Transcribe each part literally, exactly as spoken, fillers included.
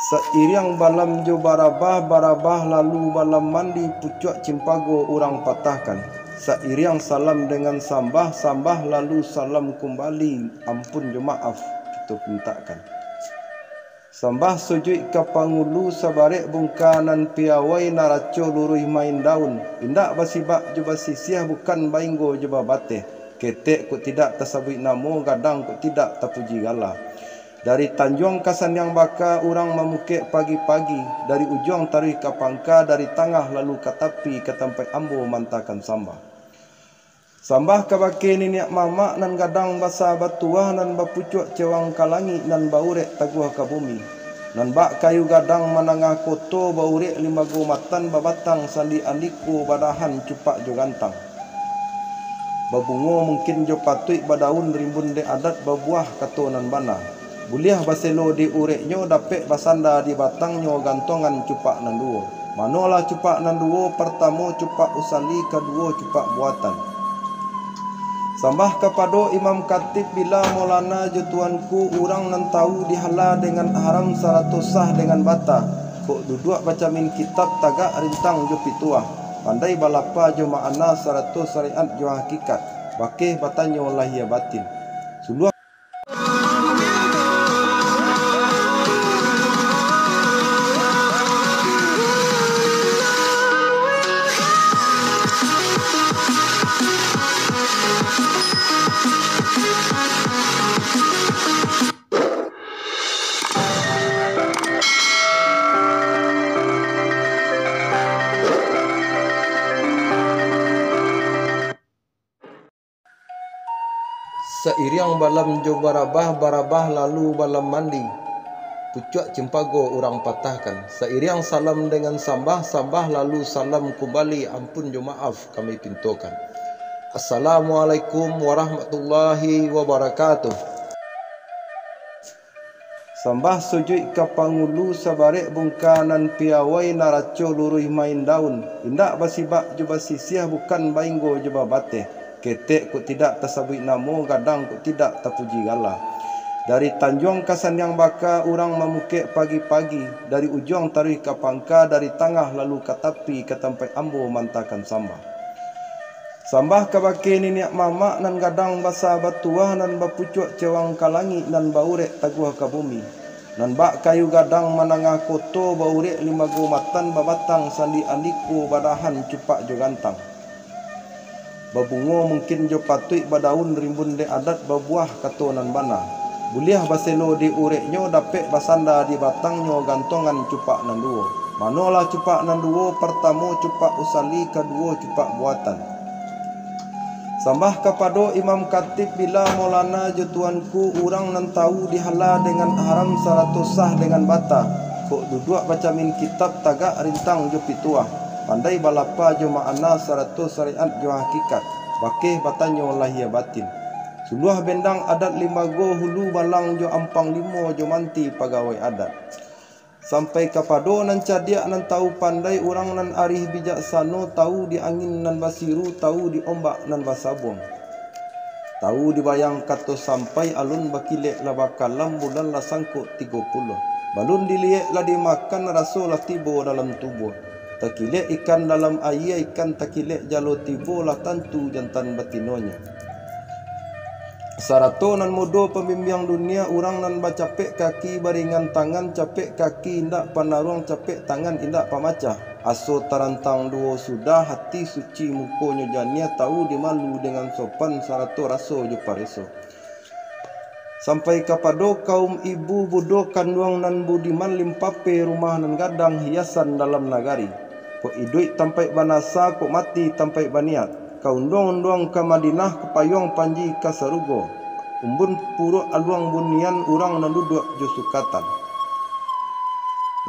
Sairiang balam jo barabah, barabah lalu balam mandi, pucuak cimpago urang patahkan. Sairiang salam dengan sambah, sambah lalu salam kumbali, ampun jo maaf kito pintakkan. Sambah sujuik ka pangulu, sabarek bungka nan piawai, naraco luruih main daun. Indak basibak jo basisiah, bukan bainggo jo babateh. Ketek kok tidak tasabuik namo, gadang kok tidak tapuji gala. Dari tanjuang ka sandiang baka, urang mamukek pagi-pagi, dari ujuang taruih ka pangka, dari tangah lalu ka tapi, ka tampaik ambo mantakan sambah. Sambah kabake niniak mamak, nan gadang basa batuah, nan bapucuak cewang ka langik, nan baurek taguah ka bumi. Nan bak kayu gadang manangah koto, baurek limbago matan, babatang sandi andiko, badahan cupak jo gantang. Babungo mungkin jo patuik, badaun rimbun dek adat, babuah kato nan bana. Buliah baselo di ureknyo, dapek basanda di batangnyo, gantongan cupak nan duo. Manolah cupak nan duo, partamo cupak usali, kaduo cupak buatan. Sambah kapado imam katib, bila maulana jo tuanku, urang nan tawu di halal dengan haram, sarato sah dengan bata. Kok duduak bacamin kitab, tagak rintang jo pituah, pandai balapa jo ma'ana, sarato syariat jo hakikat, bakeh batanyo lahia batin. Suluah. Sairiang balam jo barabah, barabah lalu balam mandi, pucuak cimpago urang patahkan. Sairiang salam dengan sambah, sambah lalu salam kumbali, ampun jo maaf kami pintokan. Assalamualaikum warahmatullahi wabarakatuh. Sambah sujuik ka pangulu, sabarek bungka nan piawai, naraco luruih main daun. Indak basibak jo basisiah, bukan bainggo jo babateh. Ketek kok tidak tasabuik namo, gadang kok tidak tapuji gala. Dari tanjuang ka sandiang baka, urang mamukek pagi-pagi, dari ujuang taruih ka pangka, dari tangah lalu ka tapi, ka tampaik ambo mantakan sambah. Sambah kabake niniak mamak, nan gadang basa batuah, nan bapucuak cewang ka langik, nan baurek taguah ka bumi. Nan bak kayu gadang manangah koto, baurek limbago matan, babatang sandi andiko, badahan cupak jo gantang. Babungo mungkin jo patuik, badaun rimbun dek adat, babuah kato nan bana. Buliah baselo di ureknyo, dapek basanda di batangnyo, gantongan cupak nan duo. Manolah cupak nan duo, partamo cupak usali, kaduo cupak buatan. Sambah kapado imam katib, bila maulana jo tuanku, urang nan tawu di halal dengan haram, sarato sah dengan bata. Kok duduak bacamin kitab, tagak rintang jo pituah, pandai balapa jo ma'ana, sarato syariat jo hakikat, bakeh batanyo lahia batin. Suluah bendang adat limbago, hulu balang jo ampang limo, jo manti pagawai adat. Sampai kapado nan cadiak, nan tawu pandai, urang nan arih bijaksano, tawu di angin nan basiru, tawu di ombak nan basabuang, tawu di bayang kato sampai, alun bakilek lah bakalam, bulan lah sangkok tigo puluah, balun diliek lah dimakan, raso lah tibo dalam tubuah. Takilek ikan dalam aia, ikan takilek jalo tibo, lah tantu jantan batinonyo. Sarato nan mudo pambimbiang dunia, urang nan bacapek kaki baringan tangan, capek kaki indak panaruang, capek tangan indak pamacah. Aso tarantang duo sudah, hati suci mukonyo janiah, tawu dimalu dengan sopan, sarato raso jo pareso. Sampai kapado kaum ibu, budo kanduang nan budiman, limpape rumah nan gadang, hiasan dalam nagari. Kok iduik tampaik banasa, kok mati tampaik baniat. Ka unduang-unduang ka Madinah, ka payuang panji ka sarugo. Umbun puruak aluang bunian, urang nan duduak jo sukatan.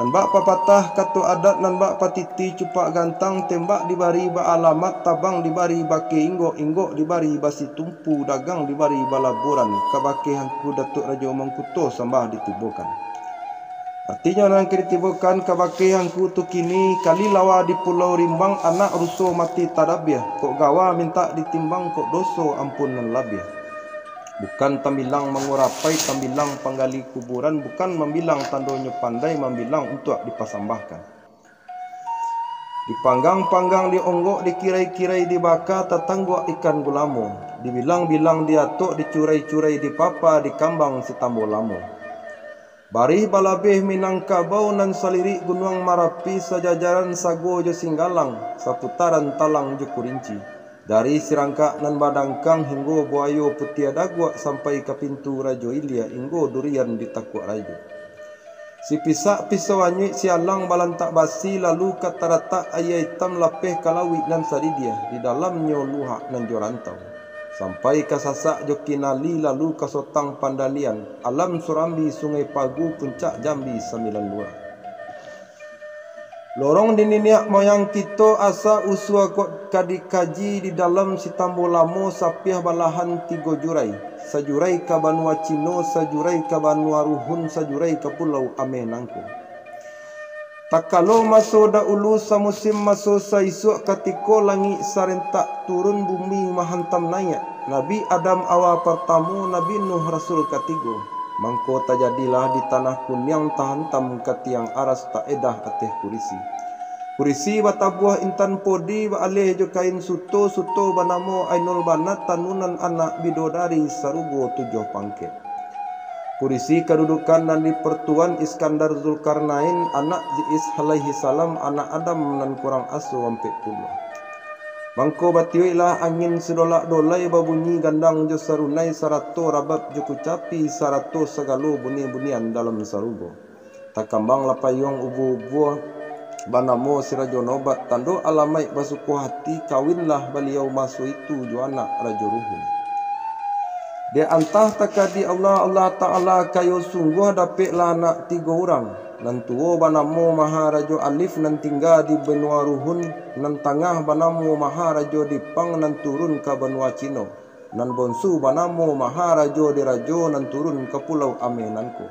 Nan bak papatah kato adat, nan bak patiti cupak gantang, tembak dibari baalamat, tabang dibari bakeh inggok, inggok dibari basitumpu, dagang dibari balaburan, kabakeh angku Datuak Rajo Mangkuto sambah ditibokan. Artinyo nan ka ditibokan kabakeh angku tu kini, kali lawa di Pulau Rimbang, anak ruso mati tadabiah, kok gawa mintak ditimbang, kok doso ampun nan labiah. Bukan tambilang mangurapai, tambilang panggali kuburan, bukan mambilang tandonyo pandai, mambilang untuak dipasambahkan. Dipanggang-panggang, dionggok, dikirai-kirai, dibaka, tatangguak ikan gulamo, dibilang-bilang, diatok, dicurai-curai, dipapa, dikambang si tambo lamo. Barih balabeh Minangkabau, nan salirik Gunuang Marapi, sajajaran Sago jo Singgalang, saputaran Talang jo Kurinci. Dari Sirangkak nan badangkang hinggo Buayo Putiah Daguak, sampai ka pintu Rajo Ilia, hinggo durian di Takuak Rajo. Sipisak pisau anyuik, sialang balantak basi, lalu ka taratak aia itam, lapeh ka lauik nan sadidiah, di dalamnyo luhak nan jo rantau. Sampai ka Sasak jo Kinali, lalu ka Sotang Pandalian, Alam Surambi, Sungai Pagu, Puncak Jambi Sambilan Lurah. Lorong di niniak moyang kito, asa usua kok ka dikaji, di dalam si tambo lamo, sapiah balahan tigo jurai, sajurai ka banua Cino, sajurai ka banua Ruhun, sajurai ka Pulau Ameh nangko. Takalo maso dahulu, samusim maso saisuak, katiko langik sarentak turun, bumi mahantam naiak, Nabi Adam awa partamo, Nabi Nuh rasul katigo. Mangko tajadilah di tanah kuniang, tahantam ka tiang aras, taedah ateh kurisi. Kurisi batabuah intan podi, baaleh jo kain suto, suto banamo Ainul Banat, tanunan anak bidodari sarugo tujuah pangkek. Kurisi kadudukan nan dipartuan Iskandar Zulkarnain, anak Ziis alaihi salam, anak Adam nan kurang aso ampek puluah. Mangko batiuiklah angin sidolak-dolai, babunyi gandang jo sarunai, sarato rabab jo kucapi, sarato sagalo buni-bunian dalam sarugo. Takambanglah payuang ubua-ubua, banamo si Rajo Nobat, tando alamaik basuko hati, kawinlah baliau maso itu jo anak Rajo Ruhun. Dek antah takadi Allah, Allah Ta'ala kayo sungguah, dapeklah anak tigo urang. Nan tuo banamo Maharajo Alif, nan tingga di banua Ruhun, nan tangah banamo Maharajo Dipang, nan turun ka banua Cino, nan bonsu banamo Maharajo Dirajo, nan turun ka Pulau Ameh nangko.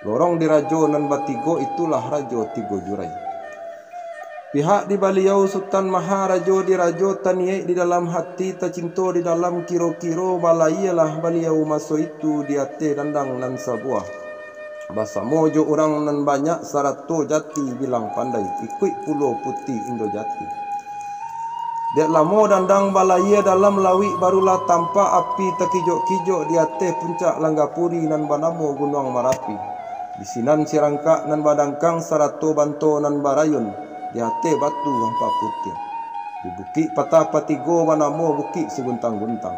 Lorong Dirajo nan batigo, itulah Rajo Tigo Jurai. Pihak di baliau Sutan Maharajo Dirajo, taniaik di dalam hati, tacinto di dalam kiro-kiro, balaialah baliau maso itu di ateh dandang nan sabuah, basamo jo urang nan banyak, sarato jati bilang pandai, ikuik pulo Puti Indo Jati. Dek lamo dandang balaia dalam lauik, barulah tampak api takijok-kijok di ateh puncak Langgapuri nan banamo Gunuang Marapi. Di sinan sirangkak nan badangkang, sarato banto nan barayun di ateh batu ampek putiah. Di bukik patah patigo banamo Bukik Siguntang-guntang.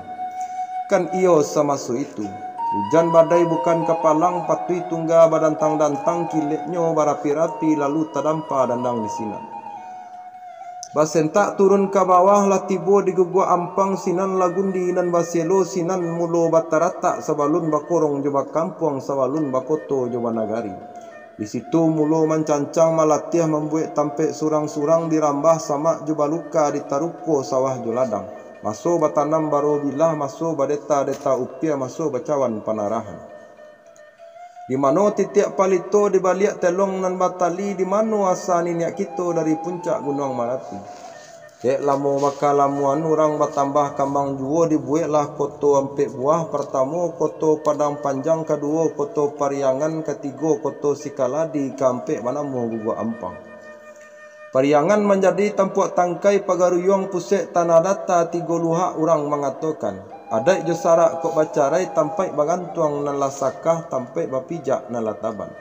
Kan iyo samaso itu, ujan badai bukan kapalang, patuih tungga badantang-dantang, kileknyo barapi-rapi, lalu tadampa dandang di sinan. Basentak turun ka bawah, lah tibo di Guguak Ampang, sinan Lagundi nan baselo, sinan mulo bataratak, sabalun bakorong jo bakampuang, sabalun bakoto jo banagari. Di situ mulo mancancang, malatiah, mambuek tampek surang-surang, dirambah samak jo baluka, ditaruko sawah jo ladang. Maso batanam baro bilah, maso badeta-deta upiah, maso bacawan panarahan. Di mano titiak palito, di baliak telong nan batali, di mano asa niniak kito dari puncak Gunuang Marapi. Dek lamo bakalamuan urang batambah kambang juo, dibueklah koto ampek buah, partamo koto Padang Panjang, kaduo koto Pariangan, katigo koto Sikaladi, kaampek banamo Guguak Ampang. Pariangan manjadi tampuak tangkai, pagaruyuang pusek tanah data, tigo luhak urang mangatokan. Adaik jo sarak kok bacarai, tampaik bagantuang nan lah sakah, tampaik bapijak nan lah taban.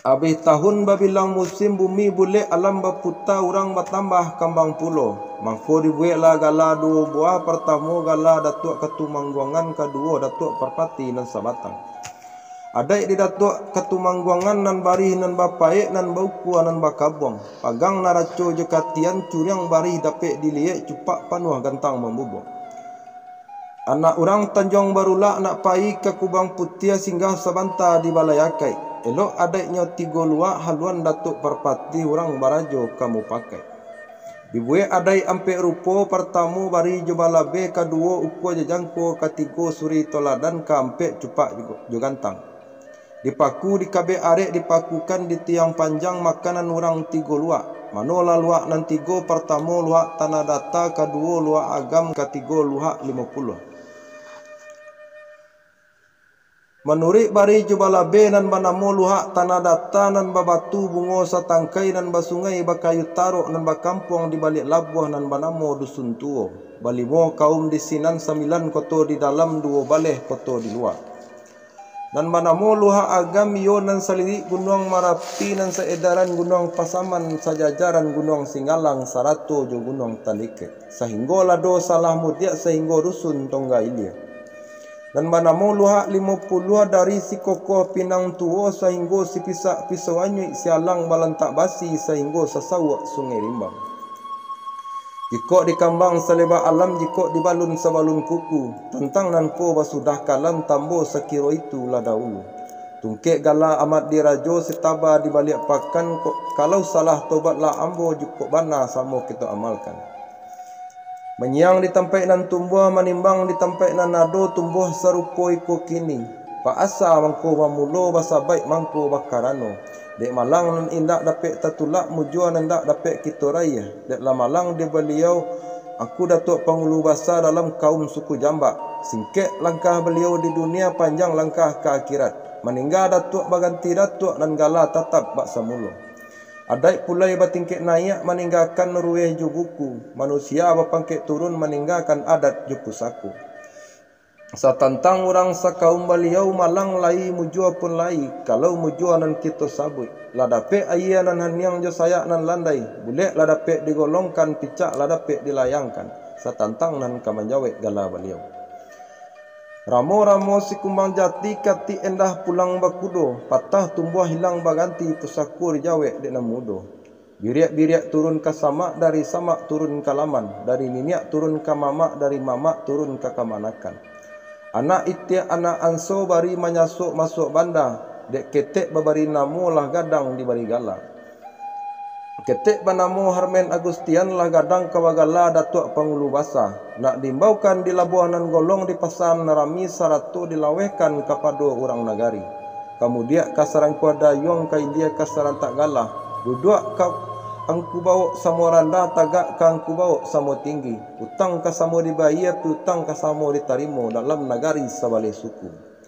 Abih tahun babilang musim, bumi bulek alam baputa, urang batambah kambang pulo. Mangko dibueklah gala duo buah, partamo gala Datuak Katumangguangan, kaduo Datuak Parpati nan sabatang. Adaik di Datuak Katumangguangan, nan barih nan bapaek, nan baukua nan bakabuang, pagang naraco jo katian, curiang barih dapek diliek, cupak panuah gantang mambubuak. Anak urang Tanjuang Barulak nak pai ka Kubang Putiah, singgah sabanta di Balai Akaik. Elok adaiknyo tigo luak, haluan Datuak Parpatih, urang barajo ka mupakaik. Dibuek adaik ampek rupo, partamo barih jo balabeh, kaduo ukua jo jangko, katigo suri toladan, kaampek cupak jo, jo gantang. Dipaku di kabek arek, dipakukan di tiang panjang, makanan urang tigo luak. Manolah luak nan tigo, partamo luak Tanah Data, kaduo luak Agam, katigo luak Limo Puluah. Manuruik bari jo balabeh nan banamo Luhak, tanah data nan babatu bungo satangkai, nan basungai bakayu tarok, nan bakampuang di baliak labuah nan banamo Dusun Tuo. Balimo kaum di sinan, sambilan koto di dalam, duo baleh koto di lua. Nan banamo Luhak Agam, iyo nan salilik Gunuang Marapi, nan saedaran Gunuang Pasaman, sajajaran Gunuang Singgalang, sarato jo Gunuang Talikek, sahinggo Lado Salah Mudiak, sahinggo Dusun Tongga Ilia. Nan banamo Luhak Limo Puluah, dari Sikokoh Pinang Tuo, sahinggo Sipisak Pisau Anyuik, Sialang Balantak Basi, sahinggo Sasauak Sungai Rimbang. Jikok dikambang saleba alam, jikok dibalun sabalun kuku, tantang nan ko basudah kalam, tambo sakiro itu lah daulu. Tungkek gala Amat Dirajo, sitaba di baliak pakan, kok kalau salah tobatlah ambo, jikok bana samo kito amalkan. Manyiang di tampaik nan tumbuah, manimbang di tampaik nan ado, tumbuah sarupo iko kini. Paasa mangko bamulo, basabaik mangko bakarano. Dek malang nan indak dapek tatulak, mujua nan indak dapek kito raiah. Dek lah malang di baliau, Angku Datuak Pangulu Basa dalam kaum suku Jambak. Singkek langkah baliau di dunia, panjang langkah ka akhirat. Maningga datuak baganti datuak, nan gala tatap bak samulo. Adaik pulai batingkek naiak, maninggakan ruweh jo buku. Manusia bapangkek turun, maninggakan adat jo pusako. Satantang urang sakaum baliau, malang lai, mujua pun lai. Kalau mujua nan kito sabuik, lah dapek aia nan haniang jo sayak nan landai, bulek lah dapek digolongkan, picak lah dapek dilayangkan. Satantang nan ka manjawek gala baliau. Ramo-ramo sikumbang jati, katik endah pulang bakudo, patah tumbuah hilang baganti, pusako dijawek dek nan mudo. Biriak-biriak turun ka samak, dari samak turun ka laman, dari niniak turun ka mamak, dari mamak turun ka kamanakan. Anak itiak anak anso, bari manyasok masuak banda, dek ketek babari namo, lah gadang dibari gala. Ketek banamo Harmen Agustian, lah gadang ka bagala Datuak Pangulu Basa, nak diimbaukan di labuah nan golong, di pasa nan rami, sarato dilawehkan kapado urang nagari. Ka mudiak ka sarangkuah dayuang, ka ilia ka sarantak galah, duduak ka angku bawok samo randah, tagak ka angku bawok samo tinggi, utang ka samo dibayia, piutang ka samo ditarimo, dalam nagari sabaleh suku.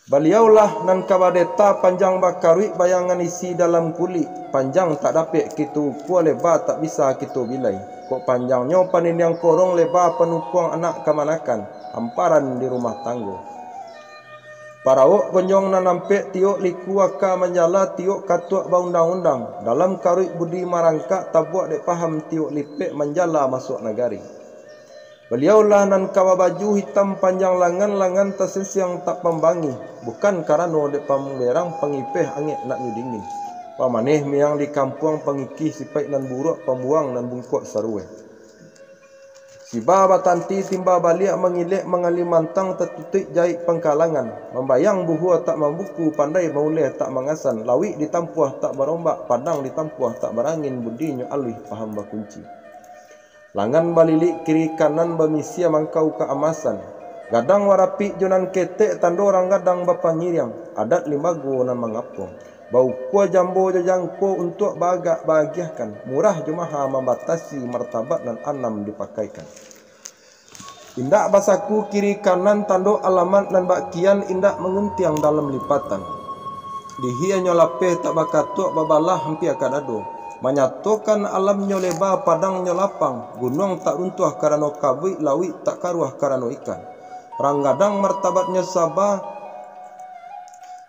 Baliaulah nan ka badeta, panjang bakaruik, bayangan isi dalam kulik, panjang tak dapek kito ukua, leba tak bisa kito bilai. Kok panjangnyo paniniang korong, leba panukuang anak kamanakan, hamparan di rumah tanggo. Parawok gonjong nan ampek, tiok liku aka manjala, tiok katuak baundang-undang, dalam karuik budi marangkak, tabuak dek paham tiok lipek, manjala masuak nagari. Baliaulah nan ka babaju hitam panjang langan, langan tasisiang tak pambangih, bukan karano dek pamberang, pangipeh angek nak nyo dingin. Pamaneh miang di kampuang, pangikih sipaik nan buruak, pambuang nan bungkuak saruweh. Siba batanti timba baliak, mangilek mangalimantang, tatutuik jaik pangkalangan, mambayang buhua tak mambuku, pandai mauleh tak mangasan, lauik ditampuah tak barombak, padang ditampuah tak barangin, budinyo aluih paham bakunci. Langan balilik kiri kanan, bamisia mangkau kaamasan. Gadang warapik jo nan ketek, tando urang gadang bapangiriang, adat limbago nan mangapuang. Baukua jambo jo jangko, untuak baagak baagiahkan, murah jo maha mambatasi, martabat nan anam dipakaikan. Indak basaku kiri kanan, tando alamat nan bak kian, indak manguntiang dalam lipatan. Lihia nyo lapeh tak bakatuak, babalah ampia ka dado. Manyatokan alamnyo leba, padangnyo lapang, gunuang tak runtuah karano kabuik, lauik tak karuah karano ikan. Rang gadang martabatnyo saba,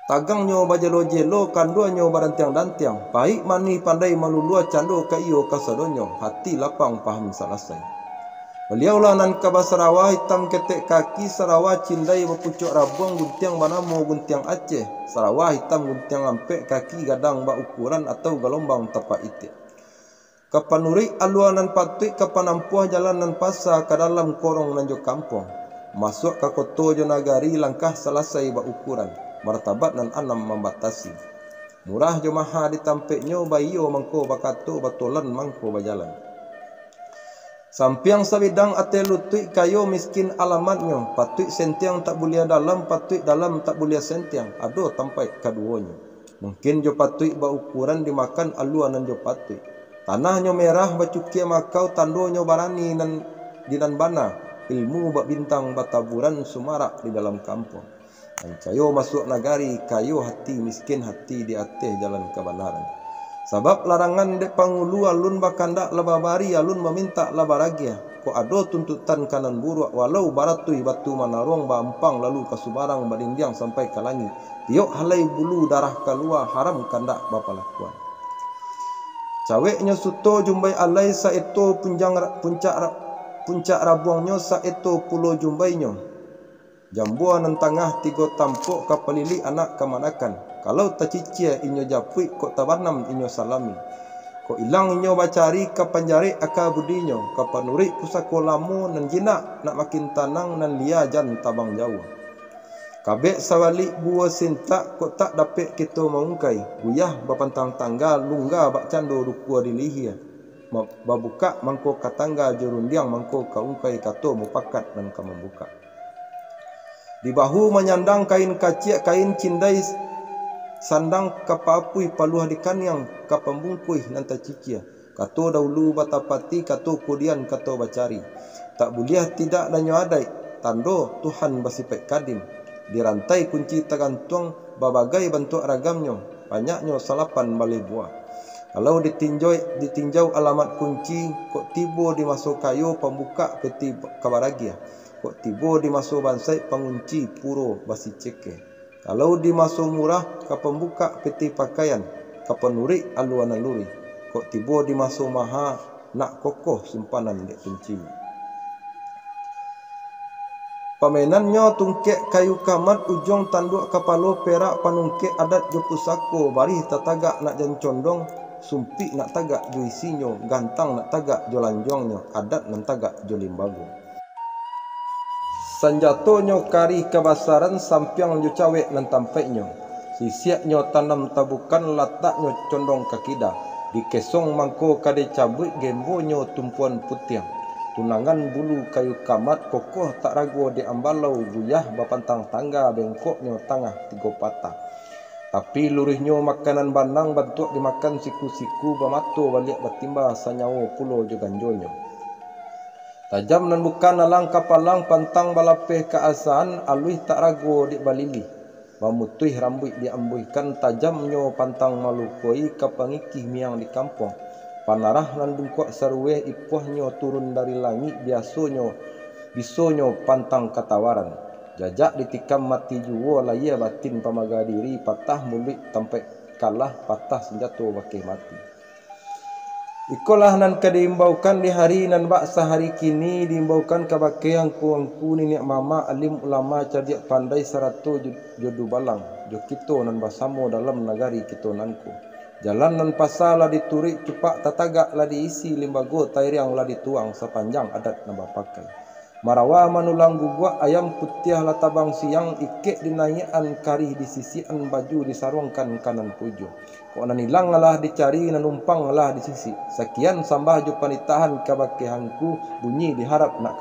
tagangnyo bajelo-jelo, kanduanyo badantiang-dantiang, paik manih pandai malulua, cando ka iyo kasadonyo, hati lapang paham salasai. Baliaulah nan ka basarawa hitam ketek kaki, sarawa cindai bapucuak rabuang, guntiang banamo guntiang Aceh, sarawa hitam guntiang ampek kaki, gadang baukuran atau galombang tapak itiak. Ka panuruik alua nan patuik, ka panampuah jalan nan pasa, ka dalam korong nan jo kampuang, masuak ka koto jo nagari, langkah salasai baukuran, martabat nan anam mambatasi. Murah jo maha di tampeknyo, baiyo mangko bakato, batolan mangko bajalan. Sampiang sabidang ateh lutuik, kayo miskin alamatnyo, patuik sentiang tak buliah dalam, patuik dalam tak buliah sentiang, ado tampaik kaduonyo. Mungkin jo patuik baukuran, dimakan alua nan jo patuik. Tanahnyo merah bacukia makau, tandonyo barani nan di nan bana, ilmu bak bintang bataburan, sumarak di dalam kampuang. Pancayo masuak nagari, kayo hati, miskin hati di ateh jalan kabanaran. Sabab larangan dek pangulu, alun bakandak lah babari, alun mamintak lah baragiah. Kok ado tuntutan ka nan buruak, walau baratuih batu manaruang, baampang lalu ka subarang, badindiang sampai ka langik. Tiok halai bulu darah kalua, haram kandak bapalakuan. Caweknyo suto jumbai alai saeto, punjang ra-, puncak ra-, puncak rabuangnyo saeto pulo jumbainyo. Jambua nan tangah tigo tampok, ka palilik anak kamanakan. Kalau tacicia inyo japuik, kok tabanam inyo salami. Kok ilang inyo bacari, ka panjarek aka budinyo, ka panuruik pusako lamo, nan jinak nak makin tanang, nan lia jan tabang jauah. Kabek sabalik buah sintak, kok tak dapek kito maungkai, guyah bapantang tangga, lungga bak cando dukua di lihia. Ma-, babukak mangko ka tangga, jo rundiang mangko ka ungkai, kato mupakat nan ka mambukak. Di bahu manyandang kain kaciak, kain cindai sandang ka paapuih, paluah di kaniang ka pambungkuih nan tacicia. Kato dahulu batapati, kato kudian kato bacari. Tak buliah tidak danyo adaik, tando Tuhan basipaik kadim. Di rantai kunci tagantuang, babagai bantuak ragamnyo, banyaknyo salapan baleh buah. Kalau ditinjoi-, ditinjau alamat kunci, kok tibo di maso kayo, pambukak peti ka baragiah. Kok tibo di maso bansaik, pangunci puro basicekeh. Kalau di maso murah, ka pambukak peti pakaian, ka panuruik alua naluri. Kok tibo di maso maha, nak kokoh simpanan dek kuncinyo. Pamainannyo tungkek kayu kamat, ujuang tanduak kapalo perak, panungkek adat jo pusako, barih tatagak nak jan condong, sumpik nak tagak jo isinyo, gantang nak tagak jo lanjuangnyo, adat nan tagak jo limbago. Sanjatonyo karih kabasaran, sampiang jo cawek nan tampaiknyo. Sisiaknyo tanam tabukan, lataknyo condong ka kida. Dikesong mangko ka dicabuik, gembonyo tumpuan putiang. Tunangan bulu kayu kamat, kokoh tak rago di ambalau, guyah bapantang tangga, bengkoknyo tangah tigo patah. Tapi luruihnyo makanan banang, bantuak dimakan siku-siku, bamato baliak batimba, sanyawo pulo jo ganjonyo. Tajam nan bukan alang kapalang, pantang balapeh ka asaan, aluih tak rago dek balilih. Mamutuih rambuik diambuihkan, tajamnyo pantang malukoi, ka pangikih miang di kampuang. Panarah nan bungkuak saruweh, ipuahnyo turun dari langik, biasonyo, bisonyo pantang katawaran. Jajak ditikam mati juwo, layie batin pamaga diri, patah muluik tampaik kalah, patah sanjato bakeh mati. Ikolah nan ka diimbaukan di hari nan bak sahari kini, diimbaukan kabake angku-angku, niniak mamak, alim ulama, cadiak pandai, sarato jo, jo dubalang, jo kito nan basamo dalam nagari kito nan ko. Jalan nan pasa lah dituruik, cupak tatagak lah diisi, limbago tairiang lah dituang, sapanjang adat nan bapakai. Marawa manulang guguak, ayam putiah lah tabang siang, ikek dinaiakan, karih disisiakan, baju disaruangkan ka nan pujuah. Kok nan ilang lah dicari, nan umpang lah disisik. Sakian sambah jo panitahan kabake angku, bunyi diharap nak